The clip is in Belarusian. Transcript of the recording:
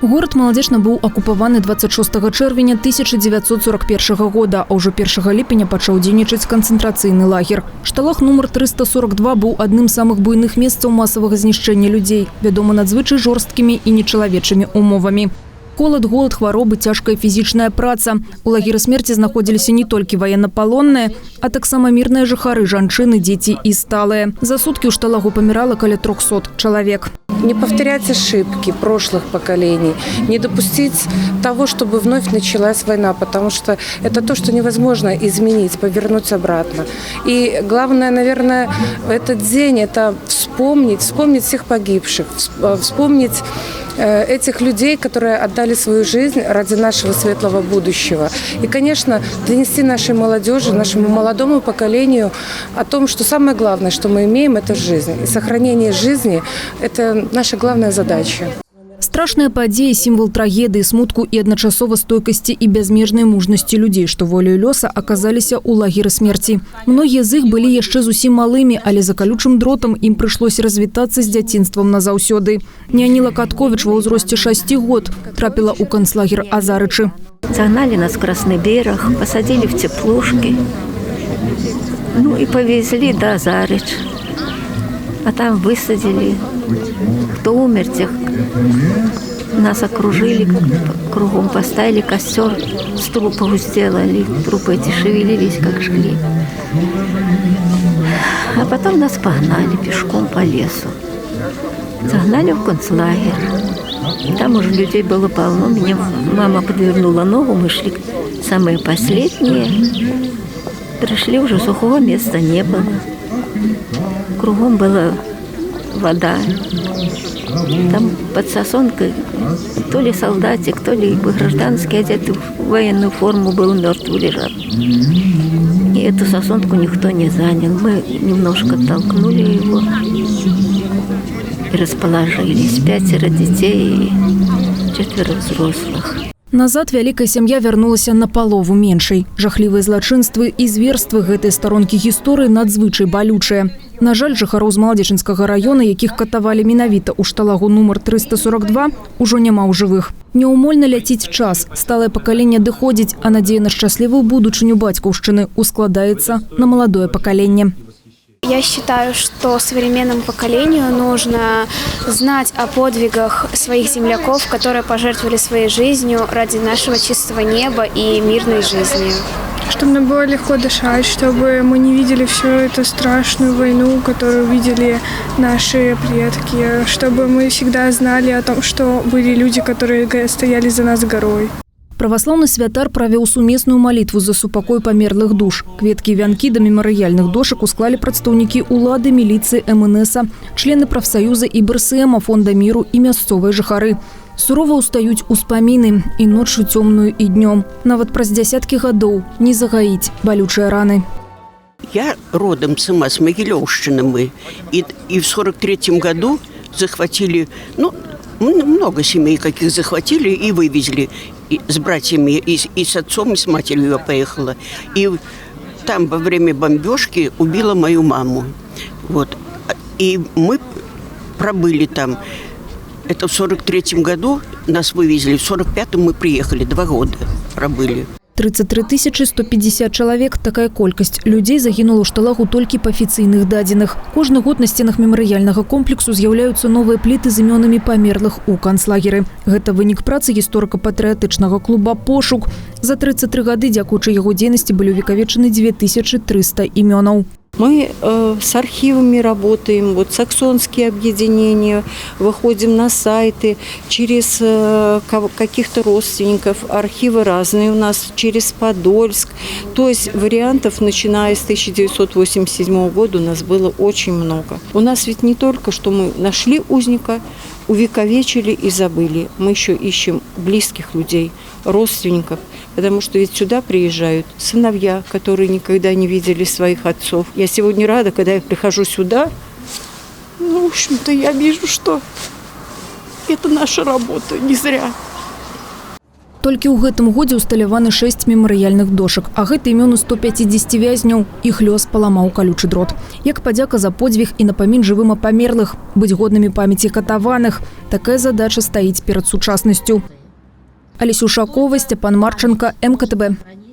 Горад Маладзечна быў акупаваны 26 чэрвеня 1941 года, а ўжо 1 ліпеня пачаў дзейнічаць канцэнтрацыйны лагер. Шталаг нумар 342 быў адным з самых буйных месцаў масавага знішчэння людзей, вядома, надзвычай жорсткімі і нечалавечымі умовамі. Холад, голад, хваробы, цяжкая фізічная праца. У лагеры смерці знаходзіліся не толькі ваеннапалонныя, а таксама мірныя жыхары, жанчыны, дзеці і сталыя. За суткі ў шталагу памірала каля 300 чалавек. Не повторять ошибки прошлых поколений, не допустить того, чтобы вновь началась война, потому что это то, что невозможно изменить, повернуть обратно. И главное, наверное, в этот день это вспомнить, вспомнить всех погибших, вспомнить этих людей, которые отдали свою жизнь ради нашего светлого будущего. И, конечно, донести нашей молодежи, нашему молодому поколению о том, что самое главное, что мы имеем, это жизнь. И сохранение жизни – это наша главная задача. Страшная падзея — сімвал трагедыі, смутку і адначасова стойкасці і бязмежнай мужнасці людзей, што воляю лёса аказаліся ў лагеры смерці. Многія з іх былі яшчэ зусім малымі, але за калючым дротам ім прыйшлося развітацца з дзяцінствам назаўсёды. Неаніла Катковіч ва ўзросце 6 год трапіла ў канцлагер Азарычы. Загнали нас в Красный Берег, посадили в теплушки. Ну и повезли до Озарыч. А там высадили. Кто умер, тех нас окружили кругом, поставили костер, с трупов сделали. Трупы эти шевелились, как жгли. А потом нас погнали пешком по лесу. Загнали в концлагерь. Там уже людей было полно. Мне мама подвернула ногу, мы шли самые последние. Пришли, уже сухого места не было. Кругом была вода. Там под сосонкой то ли солдатик, то ли гражданский, одетый в военную форму, был мертвый лежат. И эту сосонку никто не занял. Мы немножко толкнули его и расположились. Пятеро детей и четверо взрослых. Назад вялікая сям'я вярнулася на палову меншай. Жахлівыя злачынствы і зверствы гэтай старонкі гісторыі надзвычай балючыя. На жаль, жыхароў з Маладзечанскага раёна, якіх катавалі менавіта ў шталагу нумар 342, ужо няма ў жывых. Няўмольна ляціць час, сталае пакаленне адыходзіць, а надзея на шчаслівую будучыню бацькаўшчыны ускладаецца на маладое пакаленне. Я считаю, что современному поколению нужно знать о подвигах своих земляков, которые пожертвовали своей жизнью ради нашего чистого неба и мирной жизни. Чтобы нам было легко дышать, чтобы мы не видели всю эту страшную войну, которую видели наши предки, чтобы мы всегда знали о том, что были люди, которые стояли за нас горой. Праваслаўны святар правёў сумесную малітву за супакой памерлых душ. Кветкі і вянкі да мемарыяльных дошак усклалі прадстаўнікі ўлады, міліцыі, МНСа, члены прафсаюза і БРСМа, фонда міру і мясцовыя жыхары. Сурова ўстаюць успаміны і ноччу цёмную, і днём. Нават праз дзясяткі гадоў не загаіць балючыя раны. Я родом сама с Могилевщины мы. И в 43-м году захватили, ну, много семей каких захватили и вывезли. И с братьями, и с отцом, и с матерью я поехала. И там во время бомбежки убила мою маму. Вот. И мы пробыли там. Это в 43-м году нас вывезли, в 45-м мы приехали, 2 года пробыли. 33 150 чалавек — такая колькасць людзей загінула ў шталагу толькі па афіцыйных дадзеных. Кожны год на сценах мемарыяльнага комплексу з'яўляюцца новыя пліты з імёнамі памерлых у канцлагеры. Гэта вынік працы гісторыка-патрыятычнага клуба «Пошук». За 33 гады, дзякуючы яго дзейнасці, былі увекавечаны 2300 імёнаў. Мы с архивами работаем, вот саксонские объединения, выходим на сайты через каких-то родственников, архивы разные у нас, через Подольск. То есть вариантов, начиная с 1987 года, у нас было очень много. У нас ведь не только, что мы нашли узника, увековечили и забыли. Мы еще ищем близких людей, родственников, потому что ведь сюда приезжают сыновья, которые никогда не видели своих отцов. Я сегодня рада, когда я прихожу сюда, ну, в общем-то, я вижу, что это наша работа, не зря. Толькі ў гэтым годзе ўсталяваны 6 мемарыяльных дошак, а гэта імёны 150 вязняў. Іх лёс паламаў калючы дрот. Як падзяка за подзвіг і напамін жывым о памерлых, быць годнымі памяці катаваных. Такая задача стаіць перад сучаснасцю. Алеся Ушакова, Сцяпан Марчанка, МКТБ.